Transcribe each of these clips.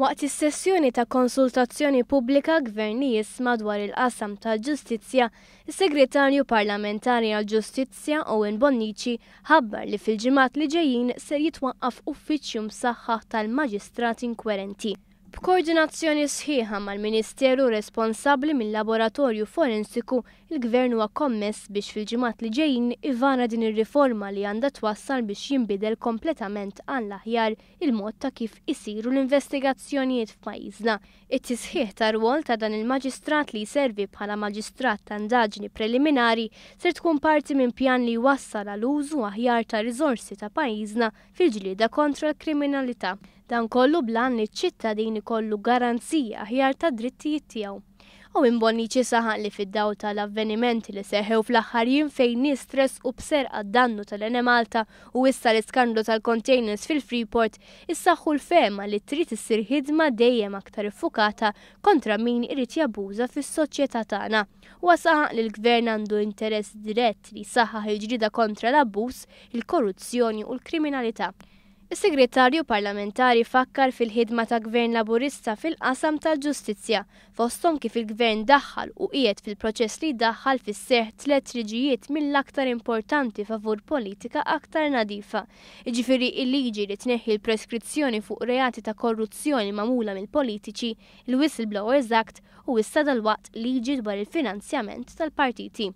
Waqt is-sessjoni ta' konsultazzjoni pubblika Gvern li Jisma' dwar il-qasam tal-ġustizzja, is-Segretarju Parlamentari għall-Ġustizzja Owen Bonnici ħabbar li fil-ġimgħat li ġejjin ser jitwaqqaf uffiċċju msaħħaħ tal-Maġistrat Inkwerenti. B'koordinazzjoni sħiħa mal-Ministeru responsabbli mil-Laboratorju Forensiku, il-Gvern huwa kommess biex fil-ġimgħat li ġejjin ivara din ir-riforma li għandha twassal biex jinbidel kompletament għall-aħjar il-mod ta' kif isiru l-investigazzjonijiet f'pajjiżna. It-tisħiħ tar-rwol ta' dan il-maġistrat li jservi bħala maġistrat ta' indaġni preliminari ser tkun parti minn pjan li jwassal għal użu aħjar ta' riżorsi ta' pajjiżna fil-ġlieda kontra l-kriminalità. Dan kollu bl-għan li ċ-ċittadin ikollu garanzija aħjar tad-drittijiet tiegħu. Owen Bonnici saħaq li fid-dawl tal-avvenimenti li seħħew fl-aħħar jiem fejn nies tressqu b'serq għad-dannu tal-Enemalta u issa l-iskandlu tal-containers fil-Freeport issaħħu l-fehma li trid issir ħidma dejjem aktar iffukata kontra min irid jabbuża fis-soċjetà tagħna. Huwa saħaq li l-Gvern għandu interess dirett li jsaħħaħ il-ġlieda kontra l-abbuż, il-korruzzjoni u l-kriminalità. Is-Segretarju Parlamentari fakkar fil-ħidma ta' Gvern Laburista fil-qasam tal-ġustizzja, fosthom kif il-Gvern daħħal u qiegħed fil-proċess li jdaħħal fis-seħħ tliet liġijiet mill-aktar importanti favur politika aktar nadifa. Jiġifieri il-liġi li tneħħi l-preskrizzjoni fuq reati ta' korruzzjoni magħmula mill-politiċi, il-Whistleblowers Act u issa dalwaqt liġi dwar il-finanzjament tal-partiti.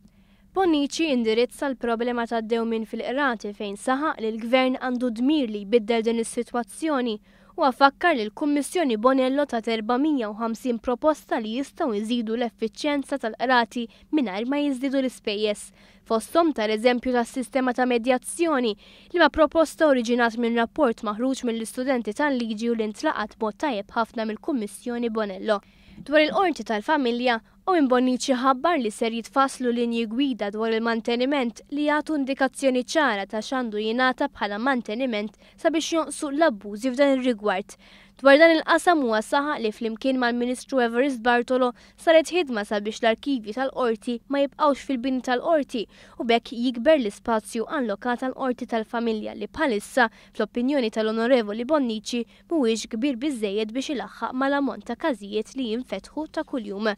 Bonnici indirizza l-problema tad-dewmien fil-qrati fejn saħaq li l-Gvern għandu dmir li jbiddel din is-sitwazzjoni. Huwa fakkar li l-Kummissjoni Bonello tat 450 proposta li jistgħu jżidu l-effiċjenza tal-qrati mingħajr ma jiżdiedu l-ispejjeż. Fosthom tal-eżempju tas-sistema ta' medjazzjoni, liema proposta oriġinat minn rapport maħruġ mill-istudenti tal-liġi u li ntlaqat b'mod tajjeb ħafna mill-Kummissjoni Bonello. Dwar il-Qorti tal-Familja, Owen Bonnici ħabbar li ser jitfasslu linji gwida dwar il-manteniment li jagħtu indikazzjoni ċara ta' x'għandu jingħata bħala manteniment sabiex jonqsu l-abbużi f'dan ir-rigward. Dwar dan il-qasam huwa saħaq li flimkien mal-Ministru Evarist Bartolo saret ħidma sabiex l-arkivji tal-Qorti ma jibqgħux fil-bini tal-Qorti u b'hekk jikber l-ispazju allokat għall-Qorti tal-Familja li bħalissa, fl-opinjoni tal-Onorevoli Bonnici, mhuwiex kbir biżżejjed biex ilaħħaq mal-ammont ta' każijiet li jinfetħu ta' kuljum.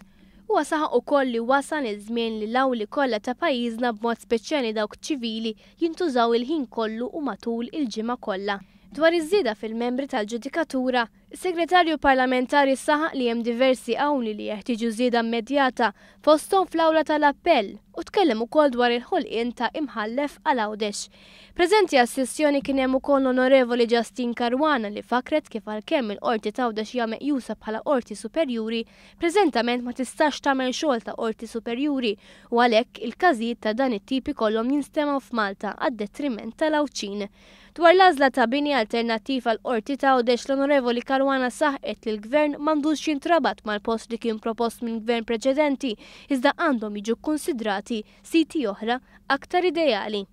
Huwa saħaq ukoll li wasal iż-żmien li l-awli kollha ta' pajjiżna b'mod speċjali dawk ċivili jintużaw il-ħin kollu u matul il-ġimgħa kollha. Dwar iż-żieda fil-membri tal-ġudikatura, is-Segretarju Parlamentari saħaq li hemm diversi awli li jeħtieġu żieda immedjata fosthom fl-awla tal-appell u tkellem ukoll dwar il-ħolqien ta' imħallef għal Għawdex. Preżenti għas-sessjoni kien hemm ukoll l-Onorevoli Justyne Caruana li fakkret kif għalkemm il-Qorti t'Għawdex hija meqjusa bħala Qorti Superjuri, preżentament ma tistax tagħmel xogħol ta' Qorti Superjuri u għalhekk il-każijiet ta' dan it-tip ikollhom jinstemgħu f'Malta għad-detriment tal-Għawdxin. Dwar l-għażla ta' bini alternattiv għall-Qorti t'Għawdex l-Onorevoli Caruana saħqet li l-Gvern m'għandux jintrabat mal-post li kien propost minn Gvern preċedenti iżda għandhom jiġu kkunsidrati siti oħra aktar ideali.